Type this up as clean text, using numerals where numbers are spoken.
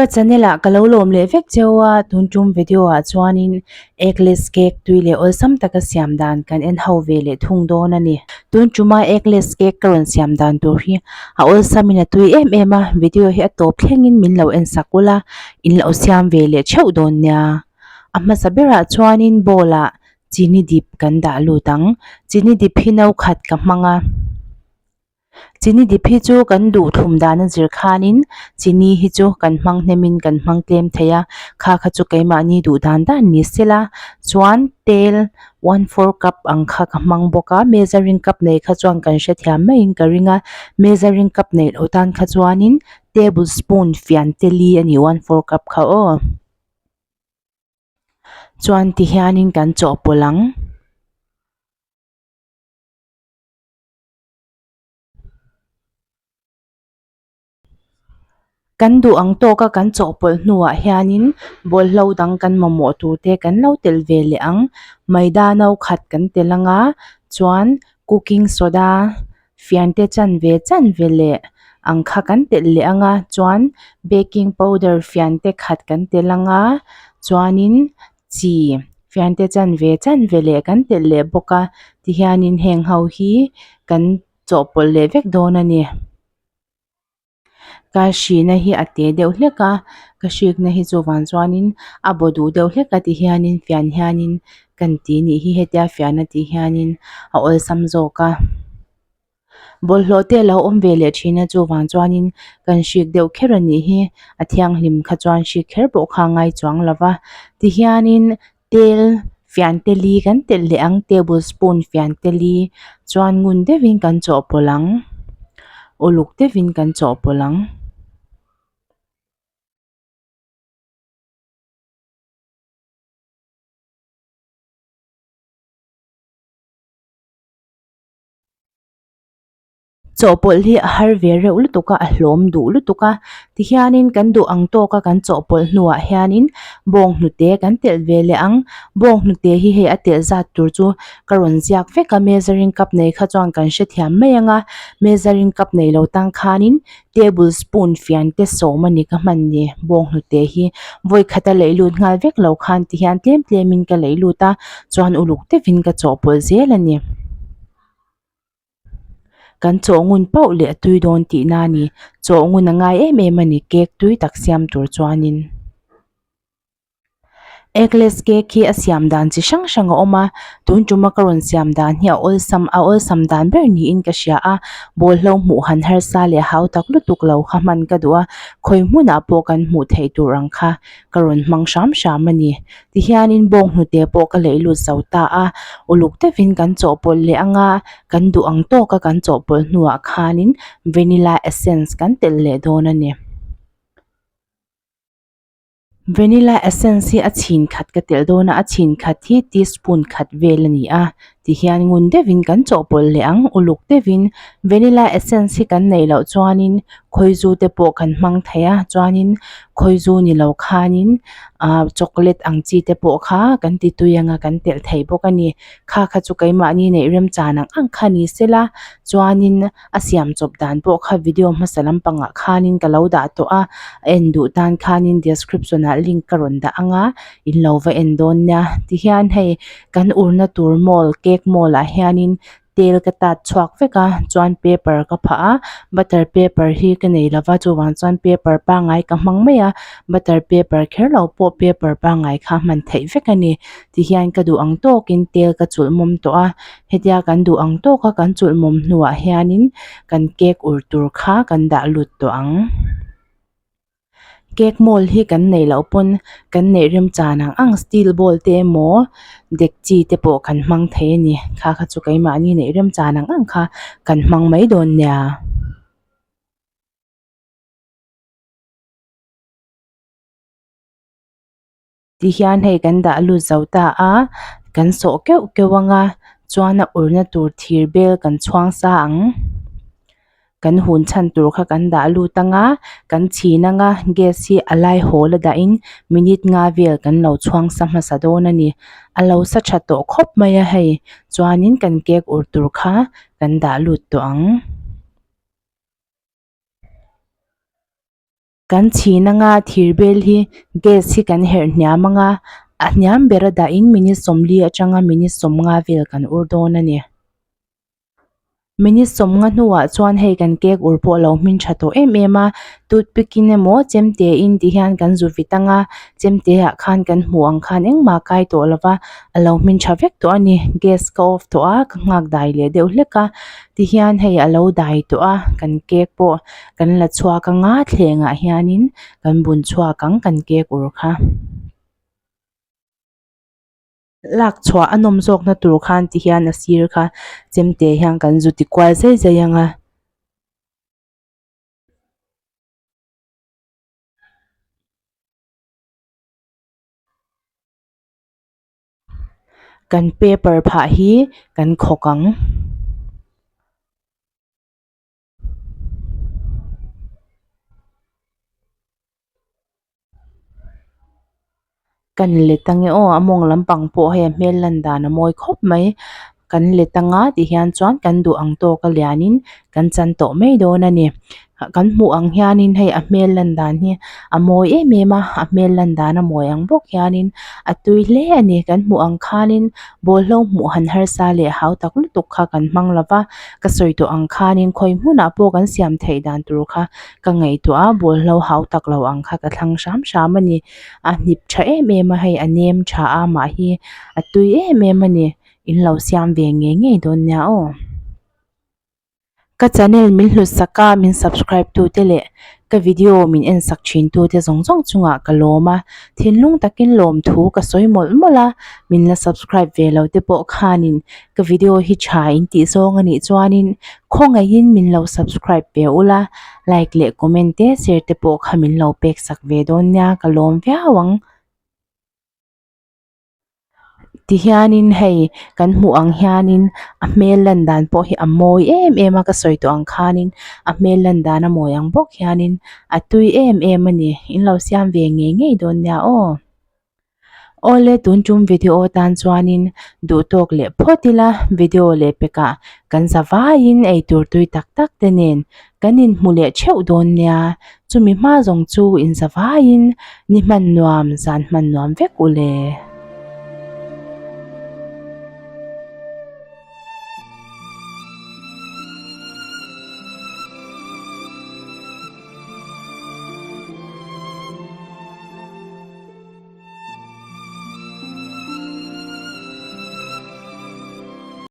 Ka channel ah ka lo lawm leh vek cheu a, tun tum video ah chuanin eggless cake tui leh awlsam taka siam dan kan en ho ve leh thung dawn a ni. Tun tuma eggless cake ka rawn siam dan tur hi a awlsamin a tui em em a, video hi a tawp thlengin min lo en sak ula, in lo siam ve leh theuh dawn nia. A hmasa berah chuanin bowl ah chini dip kan dah lut ang, chini dip hi no khat ka hmang a. Chini dip hi chu kan duh thlum dan a zir khanin chini hi chu kan hmang hnemin kan hmang tlem thei a, kha kha chu keimahni duh dan dan ni sela chuan tel one four cup ang kha ka hmang bawk a, measuring cup nei kha chuan kan hrethiam maiin ka ring a, measuring cup neih loh tan kha chuanin table spoon fian teli a ni one four cup kha aw. Chuan tihianin kan chawhpawlh ang. Kan duh ang tawka kan chawhpawlh hnuah hianin bawlhlo dang kan mamawh tur te kan lo telh ve leh ang. Maida no khat kan telh ang a chuan cooking soda fiante chanve chanve leh ang kha kan telh leh ang a chuan baking powder fiante khat kan telh ang a chuanin chi fiante chanve chanve leh kan telh leh bawk a tihianin heng ho hi kan chawhpawlh leh vek dawn a ni. Ka hrihna hi a te deuh hlek a ka hrikna hi chuvang chuanin a baw duh deuh hlek a tihianin fian hianin kan ti nih hi hetia fian a tih hianin a awlsam zawk a. Bawlhhlawh te a lo awm ve leh thin a chuvang chuanin kan hrik deuh kher a nih hi a thianghlim kha chuan hrik kher pawh kha a ngai chuang lo va tihianin tel fian te li kan telh leh ang table spoon fian te li chuan ngun deuhin kan chawhpawlh ang uluk deuhin kan chawhpawlh ang. Chawhpawlh hi a har ve reuh lutuk a a hlawm duh lutuk a tihianin kan duh ang tawka kan chawhpawlh hnuah hianin bawng hnute kan telh ve leh ang bawng hnute hi hei a telh zat tur chu ka rawn ziak vek a measuring cup nei kha chuan kan hrethiam mai ang a measuring cup nei lo tang khanin table spoon fian te sawm a ni ka hman ni bawng hnute hi vawi khat a leih lut nghal vek lo khan tihian tlem tlem in ka leih lut a chuan uluk deuhin ka chawhpawlh zel a ni. Kan chawh ngun pauh leh a tui dawn tihna a ni. Chawh ngun a ngai em em a ni cake tui tak siam tur chuanin. Eggless cake hi a siam dan chi hrang hrang a awm a, tun tuma ka rawn siam dan hi a awlsam a awlsam dan ber niin ka hria a, bawlhlo hmuh han harsa leh hau tak lutuk lo kha hman ka duh a, khawi hmunah pawh kan hmuh theih tur ang kha ka rawn hmang hram hram a ni. Tihianin bawng hnute pawh ka leih lut zo ta a, uluk deuhin kan chawhpawlh leh ang a, kan duh ang tawka kan chawhpawlh hnuah khanin vanilla essence kan telh leh dawn a ni. Vanilla essence hi a chhin khat ka telh dawn a, a chhin khat hi teaspoon khat vel a ni a, tihian ngun deuhin kan chawhpawlh leh ang uluk deuhin vanilla essence hi kan neih loh chuanin khawizu te pawh kan hmang thei a chuanin khawizu ni lo khanin ah chocolate ang chi te pawh kha kan ti tui anga kan telh thei bawk a ni kha kha chu keimahni neih remchan ang ang kha ni sela chuanin a siam chawp dan pawh kha video hmasa lampangah khanin ka lo dah tawh a a en duh tan khanin description ah link ka rawn dah ang a in lo va en dawn nia tihian hei kan urna tur mold cake mold ah hianin tel ka tat chhuak vek a chuan paper ka phah a butter paper hi ka nei lova chuvang chuan paper pangngai ka hmang mai a butter paper kher lo pawh paper pangngai kha hman theih vek a ni tihian ka duh ang tawkin tel ka chulh mawm tawh a hetia kan duh ang tawka kan chulh mawm hnuah hianin kan cake ur tur kha kan dah lut tawh ang. Cake mold hi kan neih loh pawn kan neih remchan ang ang steel bowl te emaw dekchi te pawh kan hmang thei a ni kha kha chu keimahni neih remchan ang ang kha kan hmang mai dawn nia. Tihian hei kan dah lut zo ta a kan sawh keuh keuh ang a chuan a urna tur thir bel kan chhuang sa ang kan hun chhan tur kha kan dah lut ang a kan chhin ang a gas hi a lai hawl a dah in minute nga vel kan lo chhuang sa hmasa dawn a ni a lo sa tha tawh khawp mai a hei chuanin kan cake ur tur kha kan dah lut tawh ang. Kan chhin anga thirbel hi gas hi kan herh hniam anga a hniam bera dahin minute 40 atanga minute 50 vel kan ur dawn a ni. Minute 50 hnuah chuan hei kan cake ur pawh a lo hmin tha tawh em em a, toothpick in emaw chemte in ti hian kan zu vit anga chemte ah khan kan hmuh ang khan engmah kai tawh lova a lo hmin tha vek tawh a ni. Gas ka off tawh a ka nghak dai leh deuh hlek a tihian hei a lo dai tawh a kan cake pawh kan la chhuak anga thlengah hianin kan bun chhuak ang kan cake ur kha. Lak chhuah a nawm zawkna tur khan ti hian a sir kha chemte hian kan zu ti kual zai zai ang a. Kan paper phah hi kan khawk ang. Kan let ange aw a mawng lampang pawh hei a hmel lan dan a mawi khawp mai kan let anga ti hian chuan kan duh ang tawk a lianin kan chan tawh mai dawn a ni kan hmuh ang hianin hei a hmel lan dan hi a mawi em em a a hmel lan dan a mawi ang bawk hianin a tui hle a ni kan hmuh ang khanin bawlhlo hmuh han harsa leh hau tak lutuk kha kan hmang lo va ka sawi tawh ang khanin khawi hmunah pawh kan siam theih dan tur kha ka ngaihtuah a bawlhlo hau tak lo ang kha ka thlang hram hram a ni a hnip tha em em a hei a nem tha a mah hi a tui em em a ni in lo siam ve ngei ngei dawn nia aw. Ka channel min hlut sak a min subscribe tu te leh ka video min en sak thin tu te zawng zawng chungah ka lawm a thinlung takin lawm thu ka sawi mawlh mawlh a min la subscribe ve lo te pawh khanin ka video hi tha in tih zawng a nih chuanin khawngaihin min lo subscribe ve ula like leh comment te share te pawh kha min lo pek sak ve dawn nia ka lawm viau ang. Tihianin hei kan hmuh ang hianin a hmel lan dan pawh hi a mawi em em a ka sawi tawh ang khanin a hmel lan dan a mawi ang bawk hianin a tui em em a ni in lo siam ve ngei ngei dawn nia aw. Awle tun tum video tan chuanin duh tawk leh phawt ila video leh pekah kan za vaiin eitur tui tak tak te nen kan inhmu leh theuh dawn nia chumi hma zawng chu inza vaiin ni hman nuam zan hman nuam vek u le.